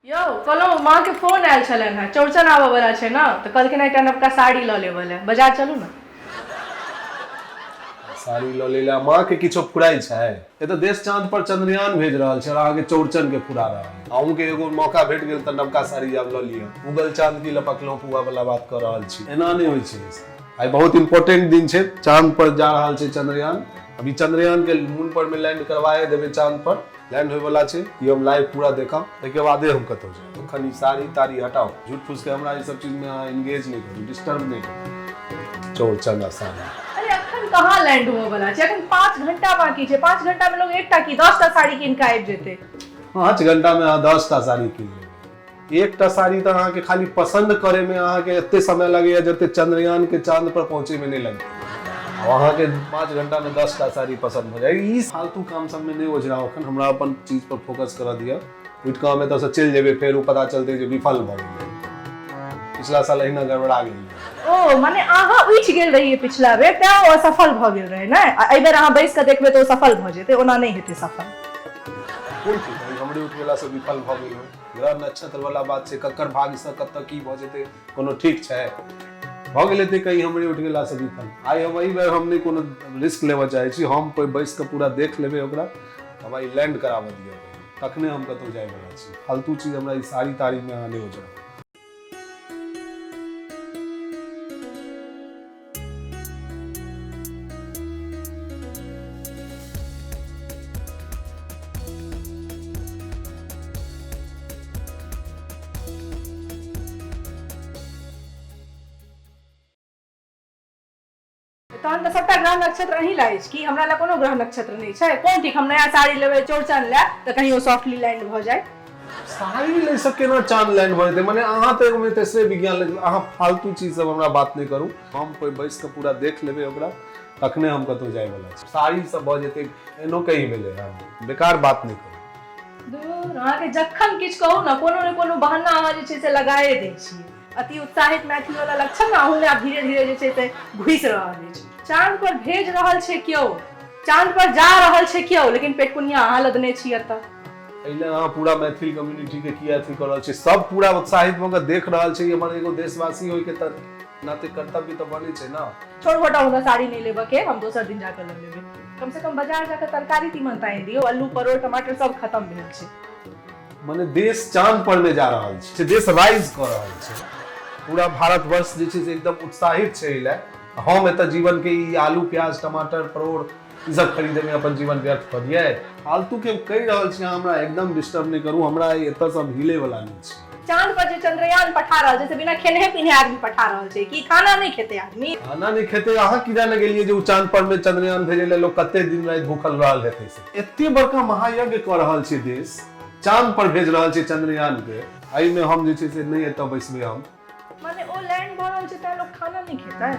यौ कहलहुँ माँके फोन आयल छलनि हेँ, चौड़चन आबऽ वला छै ने, तऽ कहलखिन एकटा नवका साड़ी लऽ लेबऽ लए, बाजार चलू ने। साड़ी लऽ लै लए माँ के किछो फुराइ छै? एतऽ देश चाँद पर चंद्रयान भेज रहल छै और अहाँके चौड़चन के फुरा रहल है। अहूँके एगो मौका भेट गेल तऽ नवका साड़ी आब लऽ लिअ। उगल चाँद की लपकलहुँ पुआ वाला बात कऽ रहल छी। एना नहि होइ छै। आइ बहुत इम्पोर्टेंट दिन छै, चाँद पर जा रहल छै चंद्रयान। अभी चंद्रयान के मून पर में लैंड करवाए देबै, चाँद पर लैंड होय वाला छै। ई हम लाइव पूरा देखब, ताहिके बादे हम कतहु जायब। अखन ई साड़ी ताड़ी हटाउ, झूठ फूस के हमरा ई सब चीज में अहाँ एंगेज नहि करू, डिस्टर्ब नहि करू। चौड़चन आ साड़ी। अरे अखन कहाँ लैंड हुअ वाला छै, अखन 5 घंटा बाकी छै। 5 घंटा में लोग एकटा की 10टा साड़ी कीन के आबि जेतै। 5 घंटा में अहाँ 10टा साड़ी कीन लेबै। एकटा साड़ी तऽ अहाँके खाली पसन्द करे में अहाँके एते समय लगैया जते चंद्रयान के चांद पर पहुंचे में नहीं लगते। अब अहाँके 5 घंटा में 10टा साड़ी पसंद हो जाए। ई फालतू काम सब में नहीं ओझराउ, अखन हमरा अपन चीज पर फोकस करऽ दिअ। उठि कऽ हम एतऽसँ चलि जेबै, फेर ओ पता चलतै जे विफल भऽ गेलै। पिछला साल अहिना गड़बड़ा गेल। ओ माने अहाँ उठि गेल रहियै पिछला बेर, तें ओ असफल भऽ गेल रहै ने? आ एहि बेर अहाँ बैस कऽ देखबै तऽ ओ सफल भऽ जेतै, ओना नहि हेतै सफल। कोन ठीक है, हमरे उठि गेलासँ विफल भऽ गेल हो। ग्रह नक्षत्र वाला बात छै, ककर भाग्यसँ कतऽ की भऽ जेतै कोनो ठीक छै? भऽ गेल हेतै कहीं हमरे उठि गेलासँ विफल। आइ हम एहि बेर हम नहि कोनो रिस्क लेबऽ चाहै छी। हम बैस कऽ पूरा देख लेबै ओकरा। हमरा ई लैंड कराबऽ दिअ, तखने हम कतहु जायवला छी। फालतू चीज हमरा ई साड़ी ताड़ीमे अहाँ नहि ओझराउ। तहन तऽ सबटा ग्रह नक्षत्र अहीं लए अछि कि हमरा लए कोनो ग्रह नक्षत्र नहि छै? कोन ठीक, हम नया साड़ी लेबै चौड़चन लए तऽ कहीं ओ सॉफ्टली लैंड भऽ जाय। साड़ी लै से केना चांद लैंड भऽ जेतै? माने अहाँ तऽ एगो तेसरे विज्ञान लग, अहाँ फालतू चीज सब हमरा बात नहि करू। हम कोइ बैस कऽ पूरा देख लेबै ओकरा, तखने हम कतहु जायवला छी। साड़ी सब भऽ जेतै एनो कहीं भेलै हँ, बेकार बात नहि करू। दूर, अहाँके जखन किछु कहू ने, कोनो ने कोनो बहाना अहाँ जे छै से लगाए दै छियै। अति उत्साहित मैथिल वाला लक्षण ने अहूँमे आब धीरे धीरे जे छै से घुसि रहल अछि। चाँद पर भेज रहल छै केओ, चाँद पर जा रहल छै केओ, लेकिन पेटकुनिया अहाँ लदने छी एतऽ। एहि लए अहाँ पूरा मैथिल कम्युनिटी के किया अथी कऽ रहल छी? सब पूरा उत्साहित भऽ कऽ देख रहल छै। हमर एगो देशवासी होइके तऽ नाते कर्तव्य तऽ बनै छै ने। छोड़ू, हटाउ, हमरा साड़ी नहि लेबऽ के, हम दोसर दिन जाकऽ लऽ लेबै। कम से कम बाजार जाकऽ तरकारी तीमन तऽ आनि दियौ, अल्लू परोड़ टमाटर सब खतम भेल छै। मने देश चांद पर मे जा रहल छै, देश राइज कऽ रहल छै, पूरा भारतवर्ष जे छै से एकदम उत्साहित छै एहि लए। हम एतऽ जीवन के ई आलू प्याज टमाटर परोड़ ई सब खरीदे में अपन जीवन व्यर्थ कऽ दियै? फालतू के कहि रहल छी, अहाँ हमरा एकदम डिस्टर्ब नहि करू। हमरा एतऽ सब हिले वाला नहि छै। चांद पर जे चंद्रयान पठा रहल छै से बिना खेनहे पीने आदमी पठा रहल छै कि खाना नहि खेते आदमी? खाना नहि खेते? अहाँ किया ने गेलियै जे ओ चांद पर में चंद्रयान भेजै लए लोक कते दिन राति भूखल रहल हेतै से? एते बड़का महायज्ञ कऽ रहल छै देश, चांद पर भेज रहल छै चंद्रयान के, एहिमे हम जे छै से नहि एतऽ बैसबै हम। माने ओ लैंड भऽ रहल छै तैं लोक खाना नहि खेतै?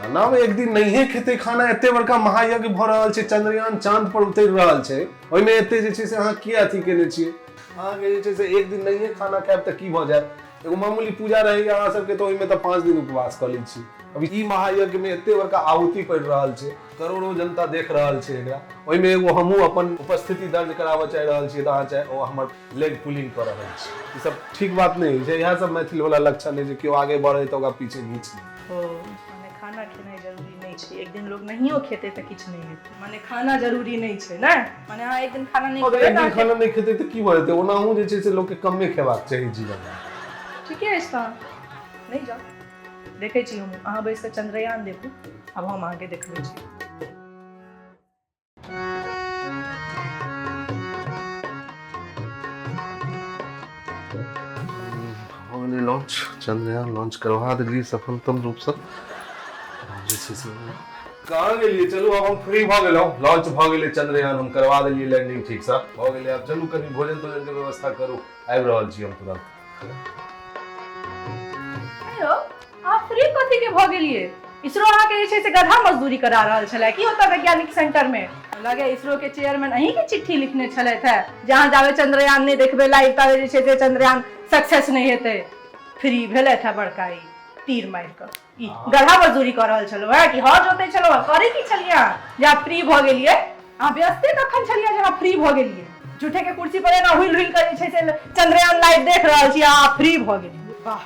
खाना मे एक दिन नहिए खेतै खाना? एते बड़का महायज्ञ भऽ रहल छै, चंद्रयान चांद पर उतरि रहल छै, ओहिमे एते जे छै से अहाँ किया अथी केने छियै? अहाँके जे छै से एक दिन नहिए खाना खायब तऽ की भऽ जायत? एगो मामूली पूजा रहैया अहाँ सबके तऽ ओहिमे तऽ 5 दिन उपवास कऽ लै छी। अभी ई महायज्ञ मे एते बड़का आहुति पड़ि रहल छै, करोड़ो जनता देख रहल छै एकरा, ओहिमे एगो हमहूँ अपन उपस्थिति दर्ज कराबऽ चाहि रहल छियै तऽ अहाँ चाहे ओ हमर लेग पुलिंग कऽ रहल छी। ई सब ठीक बात नहि होइ छै। इएह सब मैथिल वाला लक्षण है जे केओ आगे बढ़े तऽ ओकरा पीछे घींच ली। ओ माने खाना खेनाइ जरूरी नहि छै, एक दिन लोग नहियो खेतै तऽ किछु नहि हेतै? माने खाना जरूरी नहि छै ने? माने अहाँ एक दिन खाना नहि खेबै? एक दिन खाना नहि खेतै तऽ की भऽ जेतै? ओनाहु जे छै से लोकके कमे खेबाक चाही जीवनमे। ठीके अछि, तऽ नहि जाउ, देखै छी हम। अहाँ बैस कऽ चंद्रयान देखू, आब हम अहाँके देखबै छी। भऽ गेलै लॉन्च, चंद्रयान लॉन्च करवा देलियै सफलतम रूपसँ। जे छै से कहाँ गेलियै? चलू, आब हम फ्री भऽ गेलहुँ। लॉन्च भऽ गेलै चंद्रयान, हम करवा देलियै लैंडिंग, ठीकसँ भऽ गेलै। आब चलू, कनि भोजन तोजन के व्यवस्था करू, आबि रहल छी हम तुरंत। हेलो, अहाँ फ्री कथी के भऽ गेलियै? इसरो अहाँके जे छै से गधा मजदूरी करा रहल छलै की ओतऽ वैज्ञानिक सेंटर में? लगे इसरो के चेयरमैन अहीं के चिट्ठी लिखने छलथि है जे अहाँ जाबे चंद्रयान नहि देखबै लाइव ताबे जे छै से चंद्रयान सक्सेस नहि हेतै। फ्री भेलथि है बड़का ई तीर मारि कऽ ई गधा मजदूरी कऽ रहल छलहुँ है कि हर जोतै छलहुँ? करै की छलियै अहाँ जे अहाँ फ्री भऽ गेलियै? अहाँ व्यस्ते कखन छलियै जे अहाँ फ्री भऽ गेलियै? झूठे के कुर्सी पर एना हुल हुल के जे छै से चंद्रयान लाइव देख रहल छी आ फ्री भऽ गेलियै। वाह।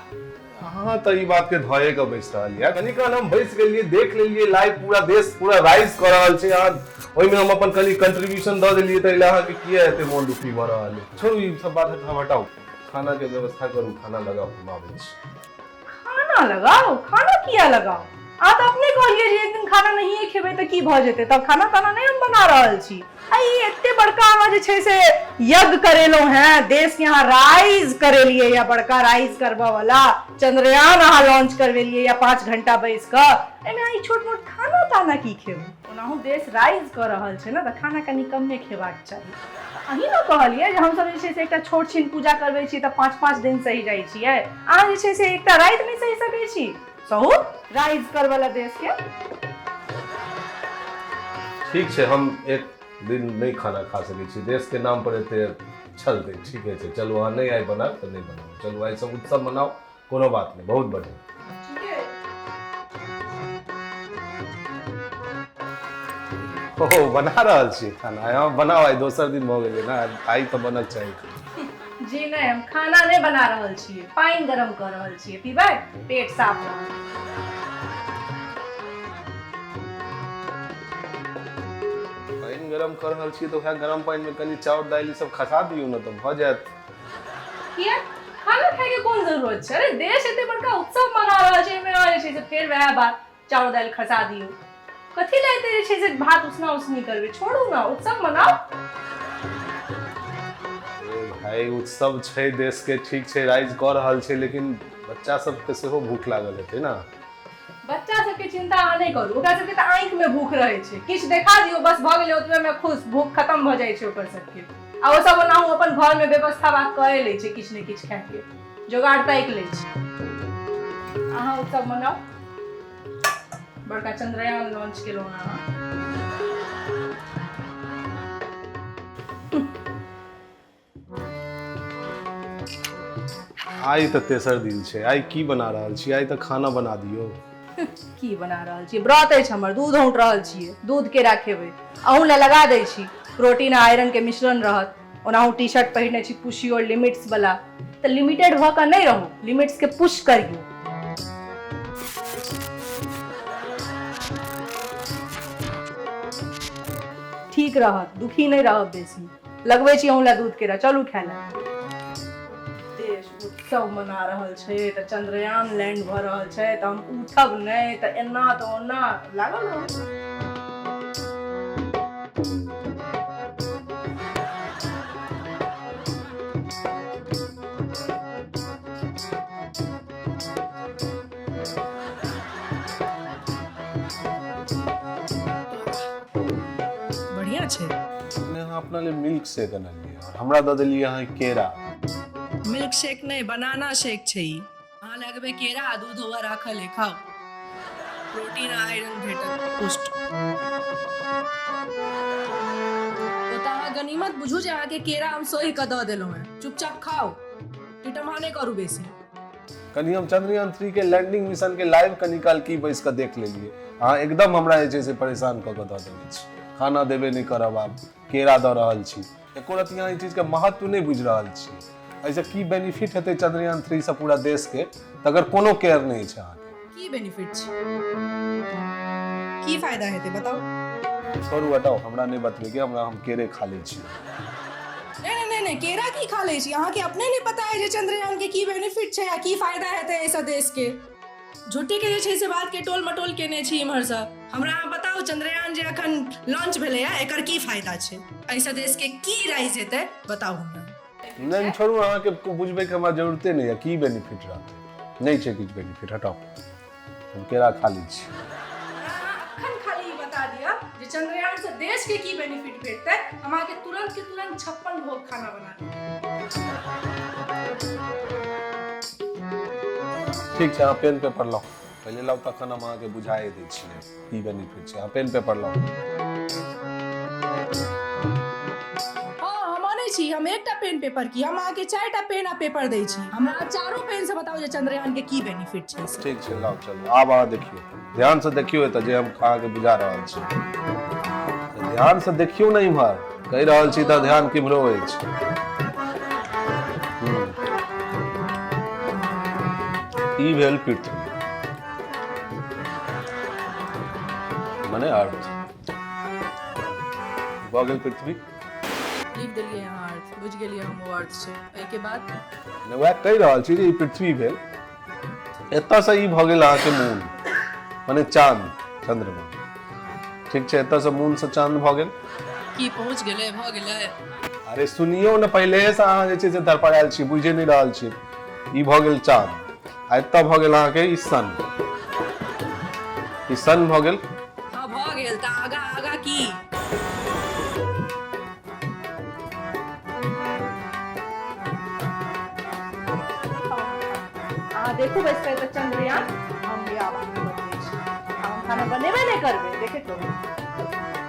अहाँ तऽ ई बात के धोए के बैस रहल यऽ। कनी काल हम बैस गेलियै, देख लेलियै लाइव, पूरा देश पूरा राइज कऽ रहल छै, अहाँ ओहिमे हम अपन कनी कंट्रीब्यूशन दऽ देलियै, तऽ एहि अहाँके किया एते मोन दुखी भऽ रहल है? छोड़ू ई सब बात, हटाउ, खाना के व्यवस्था करू, खाना लगाउ, हम आबै छी। खाना लगाउ? खाना किया लगाउ? अहाँ तऽ अपने कहलियै जे एक दिन खाना नहिए खेबै तऽ की भऽ जेतै, तब खाना ताना नहि हम बना रहल छी। आ ई एते बड़का अहाँ जे छै से यज्ञ करेलहुँ हेँ, देश के अहाँ राइज करेलियै या बड़का राइज करबऽ वाला चंद्रयान अहाँ लॉन्च करबेलियै या 5 घंटा बैस कऽ, एहिमे अहाँ ई छोट मोट खाना ताना की खेबै? ओनाहु देश राइज कऽ रहल छै ने, तऽ खाना कनि कमे खेबाक चाही। अहीं ने कहलियै जे हमसब जे छै से एकटा छोट छिन पूजा करबै छी तऽ 5-5 दिन सहि जाइ छियै, अहाँ जे छै से एकटा राति नहि सहि सकै छी? सहू राइज करबऽ लए देश के। ठीक छै, हम एक दिन नहि खाना खा सकै छी देश के नाम पर, एते चलतै, ठीके छै। चलू, अहाँ नहि आइ बनाउ तऽ नहि बनाउ, चलू आइ सब उत्सव मनाउ, कोनो बात नहि, बहुत बढ़िया। ओ बना रहल छी खाना? हँ बनाउ, आइ दोसर दिन भऽ गेलै ने, आइ तऽ बनक चाही। जी नहि, हम खाना नहि बना रहल छियै, पानि गरम कऽ रहल छियै, पीबै, पेट साफ रहत। पानि गरम कऽ रहल छियै तऽ उएह गरम पानिमे कनि चाउर दालि ई सब खसा दियौ ने तऽ भऽ जायत। किया खाना खायके कोन जरूरत छै? अरे देश एते बड़का उत्सव मना रहल छै, एहिमे अहाँ जे छै से फेर वएह बात, चाउर दालि खसा दियौ। कथी लए एते जे छै से भात उसना उसनी करबै? छोड़ू ने, उत्सव मनाउ। अरे भाई, उत्सव छै देश के, ठीक छै, राइज कऽ रहल छै, लेकिन बच्चा सबके सेहो भूख लागल हेतै ने। बच्चा सबके चिंता अहाँ नहि करू, ओकरा सबके तऽ आँखि में भूख रहै छै, किछु देखा दियौ बस भऽ गेलै, ओतबे में खुश, भूख खत्म भऽ जाइ छै ओकर सबके। आ ओ सब ओनाहु अपन घर में व्यवस्था बात कए लै छै, किछु ने किछु खायके जोगाड़ ताकि लै छै। अहाँ उत्सव मनाउ, बड़का चंद्रयान लॉन्च केलहुँ अहाँ। आइ तऽ तेसर दिन छै, आइ की बना रहल छी? आइ तऽ खाना बना दियौ। की बना रहल छी? व्रत अछि हमर, दूध औंट रहल छियै, दूध केरा खेबै, अहूँ लए लगा दै छी, प्रोटीन आ आयरन के मिश्रण रहत। ओनाहु टी शर्ट पहिरने छी पुश your limits वाला, तऽ लिमिटेड भऽ कऽ नहि रहू, लिमिट्स के पुश करियौ। ठीक रहत, दुखी नहि रहब बेसी। लगबै छी अहूँ लए दूध केरा, चलू खाय लए। देश उत्सव मना रहल छै तऽ चंद्रयान लैंड भऽ रहल छै तऽ हम उठब नहि तऽ एना तऽ ओना लागल रहू। बढ़िया छै। अहाँ अपना लिए मिल्क शेक अनलियै और हमरा दऽ देलियै अहाँ केरा। मिल्क शेक नहि, बनाना शेक छै ई। अहाँ लगबै केरा आ दूध हुआ राखल है, खाओ, प्रोटीन आ आयरन भेटत पुष्ट। ओ तऽ अहाँ गनीमत बुझू जे अहाँके केरा हम सोहि कऽ दऽ देलहुँ हेँ। चुपचाप खाओ, टिटमा नहि करू बेसी। कनि हम चंद्रयान 3 के लैंडिंग मिशन के लाइव कनि काल की बैस कऽ देख लेलियै, अहाँ एकदम हमरा जे छै से परेशान कऽ कऽ दऽ देने छी। खाना देबे नहि करब, आब केरा दऽ रहल छी। एको रत्ती अहाँ ई चीजके महत्व नहि बुझि रहल छी। एहिसँ की बेनिफिट हेतै चंद्रयान 3 सँ पूरा देशके, तकर कोनो केयर नहि अछि अहाँके। की बेनिफिट छै, की फायदा हेतै, बताउ? छोड़ू, हटाउ, हमरा नहि बतबैके, हमरा हम केरे खा लै छी। नहि नहि नहि नहि, केरा की खा लै छी? अहाँके अपने नहि पता है जे चंद्रयान के की बेनिफिट छै आ की फायदा हेतै एहिसँ देश के। झूठे के जे छै से बात के टोल मटोल केने छी इम्हरसँ। हमरा अहाँ बताउ, चंद्रयान जे अखन लॉन्च भेलैया, एकर की फायदा छै, एहिसँ देश के की राइज हेतै, बताउ हमरा। नहि, छोड़ू, अहाँके बुझबैके हमरा जरूरते नहि यऽ की बेनिफिट रहतै। नहि छै किछु बेनिफिट, हटाउ, हम केरा खा लै छी। अखन खाली ई बता दिअ जे चंद्रयान से देश के की बेनिफिट भेटतै, हम अहाँके तुरंत के तुरंत 56 भोग खाना बना देब। ठीक छै, अहाँ पेन पेपर लाउ पहिले, लाउ, तखन हम अहाँके बुझाए दै छियै की बेनिफिट छै। अहाँ पेन पेपर लाउ। हँ, हम अनै छी। हम एकटा पेन पेपर की, हम अहाँके 4टा पेन आ पेपर दै छी। हमरा चारो पेन से बताउ जे चंद्रयान के की बेनिफिट छै से। ठीक छै, लाउ, चलू। आब अहाँ देखियौ, ध्यान से देखियौ एतऽ जे हम अहाँके बुझा रहल छी। ध्यान से देखियौ ने इम्हर। कहि रहल छी तऽ ध्यान किम्हरो अछि। ई भेल पृथ्वी मने अर्थ भऽ गेल पृथ्वी। लिख देलियै अहाँ अर्थ, बुझि गेलियै हम, ओ अर्थ छै। एहिके बाद? नहि, वएह कहि रहल छी जे ई पृथ्वी भेल, एतऽसँ ई भऽ गेल अहाँके मून मने चाँद, चंद्रमा। ठीक छै? एतऽसँ मूनसँ चाँद भऽ गेल। की पहुँच गेलै? भऽ गेलै? अरे सुनियौ ने, पहिलेसँ अहाँ जे छै से धड़फड़ायल छी, बुझि नहि रहल छी। ई भऽ गेल चाँद आ एतऽ भऽ गेल अहाँके ई सन, ई सन भऽ गेल। हँ, भऽ गेल, तऽ आगा आगा की? अहाँ देखू बैस कऽ तऽ चंद्रयान, हम भी आब अहाँके बतबै छी। आब हम खाना बनेबे नहि करबै, देखैत रहू।